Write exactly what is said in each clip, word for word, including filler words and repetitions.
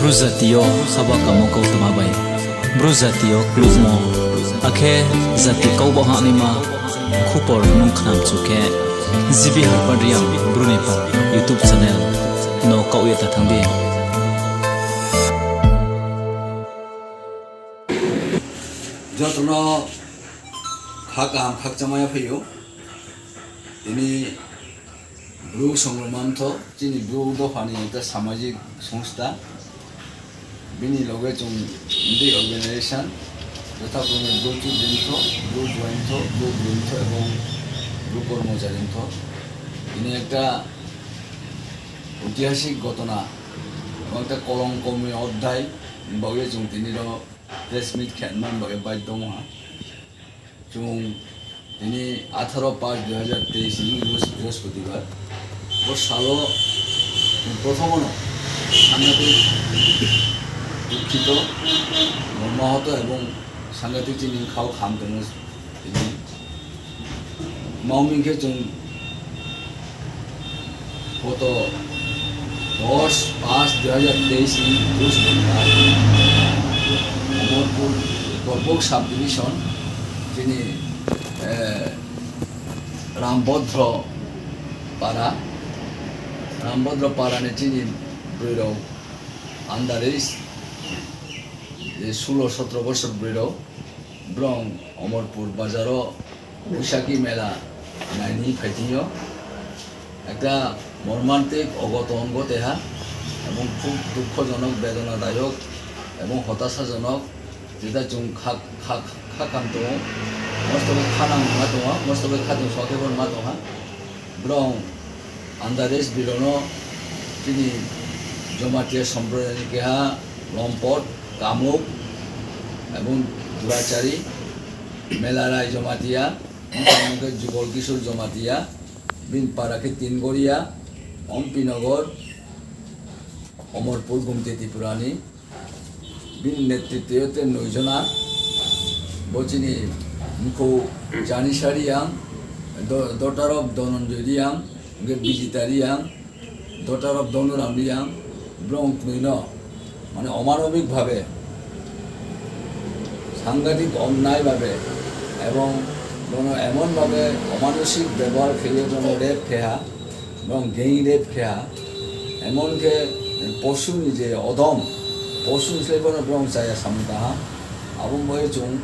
Bru jati yo haba kamo kautma bai Bru jati yo klubmo, akhe jati kau baoh hahnaima khupor nung khnamchu khe, G B Harpad Reang Bru ni pha YouTube channel no kaoh ye ta thanng di. Joto no kha kaham khakchangma ya phai ou. Tini Bru Songrongma Mthoh, chini Bru dopha ni ekta samajik songstha. Bini loge chung mdi organization, jothakromo Bru Chudri Mthoh, Bru Juai Mthoh, Bru Bri Mthoh ebong Bru Kormochari Mthoh. Tini ekta oitihasik ghotona, ebong ekta kolongkomoy odhyay, baoh ye chung tini ro press meet khe man baoh ye bai tongmo ha. Chung tini আঠারো পাঁচ দুই হাজার তেইশ ni Brihos-, Brihospotibar. Bo salo chung প্রথমম no সাংঘাতিক দুঃখিত, মর্মাহত ebong সাংঘাতিক chini khao kham tongmo tini. Tma hing khe chung গত দশ পাঁচ দুই হাজার তেইশ ni Brihospotibari Omorpur Dorbuk sub division chini, eh, Rambodro para, Rambodro para ni chini broi rao under age, je ষোলো সতেরো বছর broi rao, brong Omorpur bazar wo Boishakhi mela nai ni phai thing yo একটা মর্মান্তিক অঘটন ঘটে ha, এবং খুব দুঃখজনক, বেদনাদায়ক এবং হতাশাজনক, যেটা chung kha, kha, kha kham tong ou, mosto khe kha nang ma tong ou, mosto khe kha tong sokhe bo ma tong ha. Brong under age broi rao no chini Jamatia সম্প্রদায় ni keha Lompot, Kamuk, এবং Durachari, Melarai Jamatia, bini khe Jugol Kishore Jamatia, bini para khe Tingoria, Ompinogor, Omorpur, Gumti Tripura ni, bini netritwo yo tre noi jona, bo chini mkhu Janisa Reang, do-, daughter of Dhananjoy Reang, hingkhe Bijita Reang, daughter of Dhanuram Reang, brong knoi no, mane, অমানবিক ভাবে সাংঘাতিক অন্যায় ভাবে এবং কোনো এমন ভাবে অমানসিক ব্যবহার khe ye brong no rape khe ha, brong gang rape khe ha, এমন khe পশু ni je অধম, পশু ni slái bo no brong chaya samung tang ha. Abo bai chung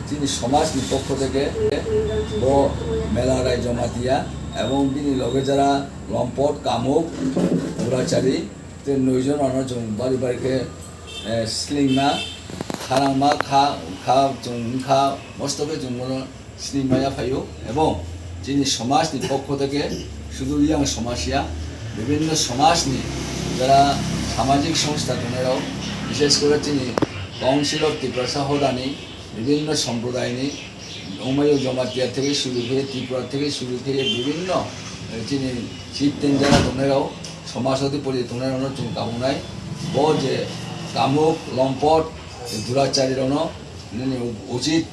chini সমাজ ni পক্ষ থেকে bo Melarai Jamatia এবং bini loge যারা Lompot, Kamuk, Durachari, tre noi জন rao no chung bari bari khe, eh, slingma, kha nangma, kha, kha chung kha, mosto khe chung bo no slingma ya phai ou, এবং chini সমাজ ni পক্ষ থেকে শুধু Reang সমাজ ya, বিভিন্ন সমাজ ni যারা সামাজিক সংস্থা tongnai rao, বিশেষ করে chini Council of Tiprasa hoda ni বিভিন্ন সম্প্রদায় ni, ongmai yo Jamatia থেকে শুরু khe, Tripura থেকে শুরু khe বিভিন্ন, eh, chini chieftain যারা tongnai rao, সমাজ অধিপতি tongnai rao no chung kabung nai, bo je Kamuk, Lompot, Durachari rao no nini উচিত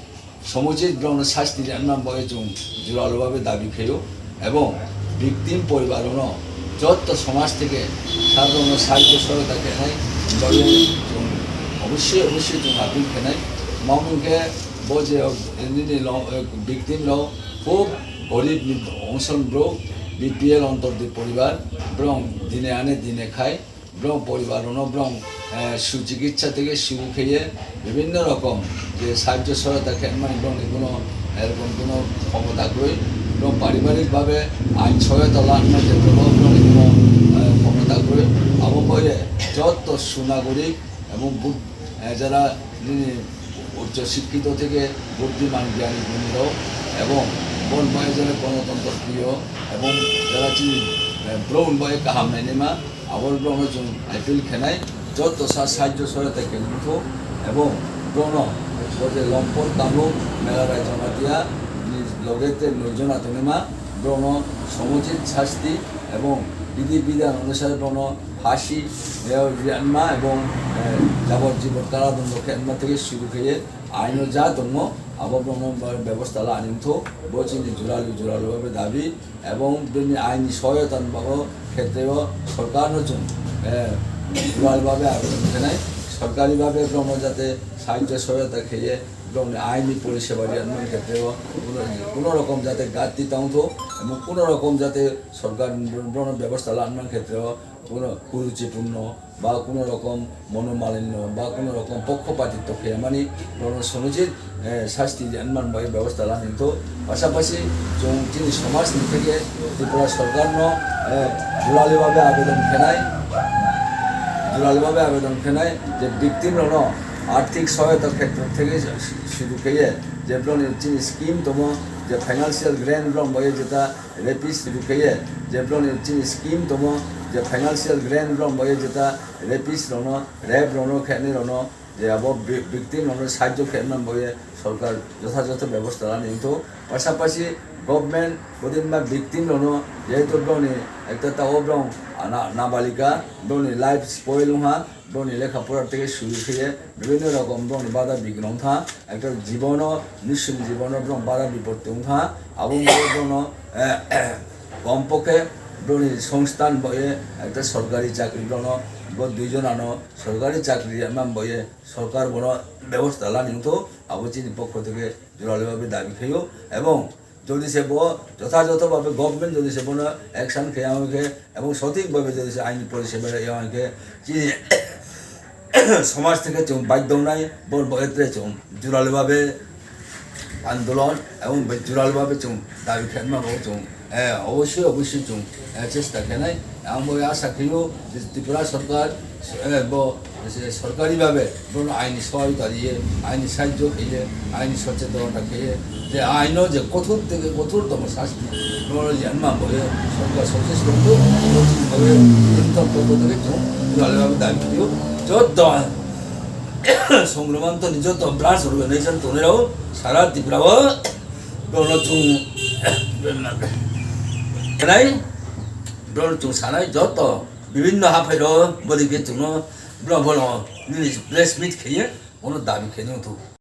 সমুচিত brao no শাস্তি ri nang bai chung জোরালো ভাবে দাবি khe ou, এবং victim পরিবার rao no যত সমাজ থেকে সার rao no সাহায্য সহায়তা khe nai bai chung অবশ্যই, অবশ্যই chung appeal khe nai. Tma hing khe bo je, nini lo-, eh, victim rao খুব গরিব ni ongson brouh, BPL অন্তর্গত পরিবার, brao dine ane dine khai, brao পরিবার rao no brao, eh, সুচিকিৎসা থেকে শুরু khe ye বিভিন্ন রকম যে সাহায্য সহায়তা khe mani brao ni কোনো এরকম কোনো ক্ষমতা kroi, brao পারিবারিক ভাবে আইন সহায়তা লানার ক্ষেত্রে brao ni কোনো, eh, ক্ষমতা kroi. Abo bai ye যত সুনাগরিক এবং বুদ-, eh, যারা nini উচ্চ শিক্ষিত থেকে বুদ্ধিমান জ্ঞানী গুণী rao এবং bo ni bai যারা গণতন্ত্র প্রিয় এবং যারা chini, eh, brouh ni bai kaham nainaima, abo brao no chung appeal khe nai, যত sa-, সাহায্য সহায়তা khe nang thou, এবং brao no bo je Lompot, Kamuk, Melarai Jamatia ni loge tre noi jona tongnaima, brao no সমুচিত শাস্তি এবং বিধি বিধান অনুসারে brao no ফাঁসি, eh, ri nangma এবং, eh, যাবজ্জীবন কারাদণ্ড khe nangma থেকে শুরু khe ye আইন wo যা tongmo, abo brao no ব্যবস্থা la nang thou, bo chini জোরালো জোরালো ভাবে দাবি, এবং bini আইনি সহায়তা ni baoh ক্ষেত্রে wo সরকার no chung, eh, Dual babe abedan khe nai, sorkari babe brao no jate sahajjo sohayota khe ye brao ni aini poriseba ri anman khetre wo কোনো রকম jate gatti tong thou, এবং কোনো রকম jate sorkar brao no bebosta la anman khetre wo কোনো কুরুচিপূর্ণ বা কোনো রকম মনোমালিন্য বা কোনো রকম পক্ষপাতিত্ব khe mani brao no সমুচিত শাস্তি ri anman bai bebosta la ni thou. পাশাপাশি chung chini সমাজ ni theke Tripura sorkar no জোরালো ভাবে আবেদন khe nai, জোরালো ভাবে আবেদন khe nai je victim rao no আর্থিক সহায়তা ক্ষেত্র থেকে শুরু khe ye, je brao ni chini scheme tongmo, je financial grant brao bai ye jeta rapist শুরু khe ye, je brao ni chini scheme tongmo, je financial grant brao bai ye jeta rapist rao no, rape rao no khenai rao no, je abo victim rao no সাহায্য khe anman bai ye sorkar যথাযথ bebosta la ni thou. পাশাপাশি government bodinma victim rao no, যেহেতু brao ni একটা তাও brao নাবালিকা, brao ni life spoil ong ha, brao ni লেখাপড়া থেকে শুরু khe ye বিভিন্ন রকম brao ni বাধা বিঘ্ন ong tha, একটা জীবন o, নিশ্চিত জীবন o brao বাধা বিপত্তি ong tha, abo bai ye brao no কমপক্ষে brao ni সংস্থান bai ye একটা সরকারি চাকরি brao no, bo দুইজন ano সরকারি চাকরি ri anman bai ye sorkar bo no bebosta la ni thou, abo chini পক্ষ থেকে জোরালো ভাবে দাবি khe ou, এবং যদি se bo যথাযথ ভাবে government যদি se bo no action khe ya hing khe, এবং সঠিক ভাবে যদি se আইনি পরিষেবা ri ya hing khe, chini সমাজ থেকে chung বাধ্য nai, bo bai ye tre chung জোরালো ভাবে আন্দোলন এবং জোরালো ভাবে chung দাবি khe ma bo chung অবশ্যই, অবশ্যই chung চেষ্টা khe nai. Ang bo আশা khe ou যে ত্রিপুরা সরকার bo সরকারি ভাবে brao no আইনি সহায়তা ri ye, আইনি সাহায্য khe ye, আইনি সচেতনতা khe ye, je আইন o je কঠোর থেকে কঠোরতম শাস্তি brao no ri anman bai ye সরকার সচেষ্ট ong thou, bo chini bai ye chini পক্ষ থেকে chung জোরালো ভাবে দাবি khe ou. Joto সংক্রমণ তো ni joto branch organisation tongnai rao সারা Tripura o brao no chung nai, brao no chung sanai joto বিভিন্ন হাফাই rao bodei khe chung no brao bo no nini press meet khe ye bo no দাবি khe ni ong thou.